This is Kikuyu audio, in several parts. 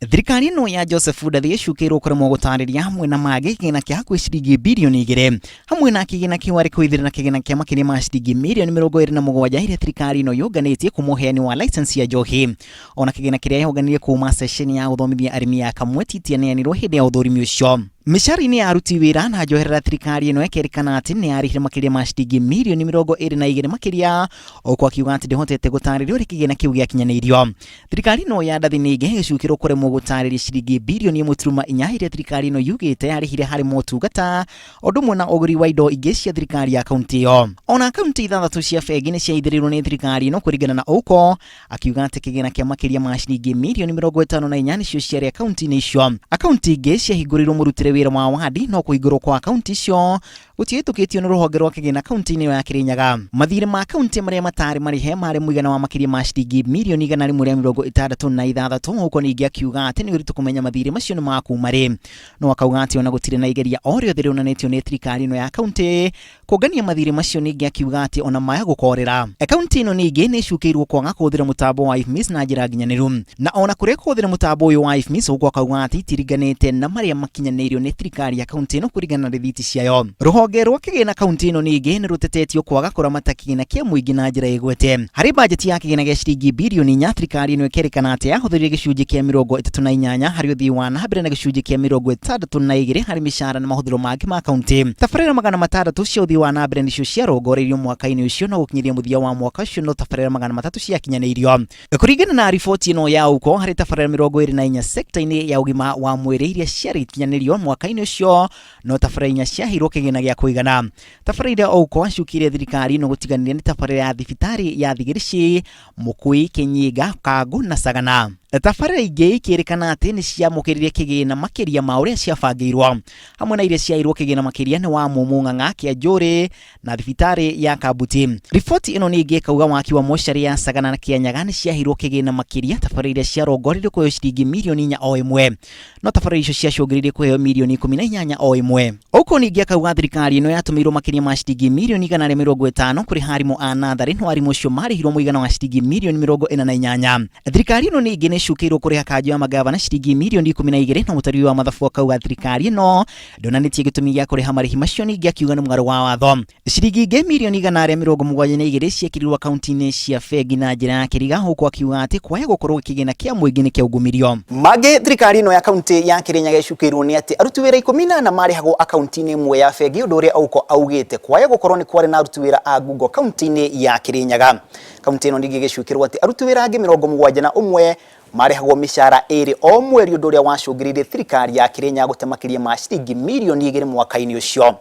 Thirikari ĩno ya Joseph Ndathi ĩcukĩirwo kũremwo gũtarĩria hamwe na mangĩ kĩgĩna kĩa hakuhĩ ciringi birioni 2 hamwe na kĩgĩna kĩu arĩ kũithĩrĩra kĩgĩna kĩa makĩria ma ciringi mirioni 27 iria thirikari ĩno yũnganĩtie kuma ũheani wa license ya njohi. Ona kĩgĩna kĩrĩa yũnganirie kuma ceceni ya gũthomithia arĩmi ya Kamweti itianeanirwo hĩndĩ ya ũthũrimi ũcio. Mĩcara-inĩ ya aruti wĩra na njoherera thirikari ĩno ĩkerĩkana atĩ nĩ yarĩhire makĩria ma ciringi mirioni 22 makĩria, ũkũ akiuga atĩ ndĩhotete gũtarĩria ũrĩa kĩgĩna kĩu gĩakinyanĩirio. Thirikari ĩno ya Ndathi ningĩ ĩgĩcukĩrwo kũremwo gũtarĩria ciringi birioni 1.4 iria thirikari ĩno yugĩte yarĩhire harĩ motungata ũndũ ũmwe na ũgũri wa indo ingĩ cia thirikari ya kaunti ĩyo. Ona kaunti ithathatũ cia bengi nĩ ciaithĩrĩirwo nĩ thirikari ĩno kũringana na Ouko, akiuga atĩ kĩgĩna kĩa makĩria ma ciringi mirioni 54 nĩcio ciarĩ akaunti-inĩ icio. Akaunti ingĩ ciahingũrĩirwo mũrutĩre wĩra wa wadi no kũhingũrwo kwa akaunti icio gũtiahĩtũkĩtio nĩ rũhonge rwa kĩgĩna kaunti-inĩ ĩyo ya Kĩrĩnyaga. Mathirĩ ma kaunti marĩa matarĩ marĩhe marĩ mũigana wa makĩria ma ciringi mirioni 166, Ouko ningĩ akiuga atĩ nĩ ũritũ kũmenya mathirĩ macio nĩ ma kuma rĩ. No akauga atĩ ona gũtirĩ na igeria o rĩothe rĩonanĩtio nĩ thirikari ĩno ya kaunti kũngania mathirĩ macio, ningĩ akiuga atĩ ona maya gũkorĩra. Kaunti ĩno ningĩ nĩ ĩcukĩirwo kwaga kũhũthĩra mũtambo wa IFMIS na njĩra nginyanĩru, na ona kũrĩa kũhũthĩra mũtambo ũyũ wa IFMIS, ũguo akauga atĩ itiringanĩte na marĩa makinyanĩirio nĩ thirikari ya kaunti ĩno kũringana na rĩthiti ciayo. Rũhonge rwa kĩgĩna kaunti ĩno ningĩ nĩ rũtetetio kwaga kũramata kĩgĩna kĩa mũingĩ na njĩra ĩgwete. Harĩ bajeti ya kĩgĩna gĩa ciringi birioni 4, thirikari ĩno ĩkerĩkana atĩ yahũthĩrire gĩcunjĩ kĩa 38 harĩ ũthii wa na mbere na gĩcunjĩ kĩa 62 harĩ mĩcara na mahũthĩro mangĩ ma kaunti. Tabarĩra 600 cia ũthii wa na mbere nĩcio ciarongoreirio mwaka-inĩ ũcio, no gũkinyĩria mũthia wa mwaka ũcio no tabarĩra 300 ciakinyanĩirio. Kũringana na riboti ĩno ya Ouko, harĩ tabarĩra 24 sekta-inĩ ya ũgima wa mwĩrĩ iria ciarĩ ikinyanĩrio mwaka-inĩ ũcio, no tabarĩra 4 ciaheirwo kĩgĩna gĩa kũigana. Tabarĩra iria Ouko acukĩire thirikari ĩno gũtiganĩria nĩ tabarĩra ya thibitarĩ ya Thigĩrĩci, Mũkui, Kĩnyinga, Kangũ na Sagana. Tabarĩra ingĩ ikĩrĩkana atĩ nĩ ciamũkĩrire kĩgĩna makĩria ma ũrĩa ciabangĩirwo. Hamwe na iria ciaheirwo kĩgĩna makĩria nĩ wa Mũmũ Ng'ang'a, Kĩanjũrĩ na thibitarĩ ya Kambuti. Riboti ĩno ningĩ ĩkauga waki wa mocarĩ ya Sagana na Kĩanyaga nĩ ciaheirwo kĩgĩna makĩria tabarĩra iria ciarongoririo kũheo ciringi mirioni 4 o ĩmwe. No tabarĩra icio ciacũngĩrĩirie kũheo mirioni 18 o ĩmwe. Ouko ningĩ akauga thirikari ĩno yatũmĩirwo makĩria ma ciringi mirioni 150 kũrĩha arimũ a natharĩ, no arimũ acio marĩhirwo mũigana wa ciringi mirioni 48. Thirikari ĩno ningĩ nĩ ĩcukĩirwo kũrĩha kanjũ ya magavana ciringi mirioni 12, no mũtarĩri wa mathabu akauga thirikari ĩno ndonanĩtie gĩtũmi gĩa kũrĩha marĩhi macio, ningĩ akiuga nĩ mũgarũ wa watho. Ciringi ingĩ mirioni 172 ciekĩrirwo akaunti-inĩ cia bengi na njĩra ya kĩriga, huku akiuga atĩ kwaya gũkorwo kĩgĩna kĩa mũingĩ nĩ kĩaungumirio. Mangĩ thirikari ĩno ya kaunti ya Kĩrĩnyaga ĩcukĩirwo nĩ atĩ aruti wĩra 14 marĩhagwo akaunti-inĩ ĩmwe ya bengi, ũndũ ũrĩa Ouko augĩte kwaya gũkorwo nĩ kwarĩ na aruti wĩra a ngungo kaunti-inĩ ya Kĩrĩnyaga. Kaunti ĩno ningĩ ĩgĩcukĩrwo atĩ aruti wĩra angĩ 71 marĩhagwo mĩcara ĩrĩ o mweri, ũndũ ũrĩa wacũngĩrĩirie thirikari ya Kĩrĩnyaga gũte makĩria ma ciringi mirioni 2 mwaka-inĩ ũcio.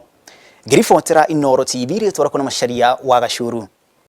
Ngĩribotera Inooro TV, rĩtwa rĩakwa nĩ Macharia wa Gacuru.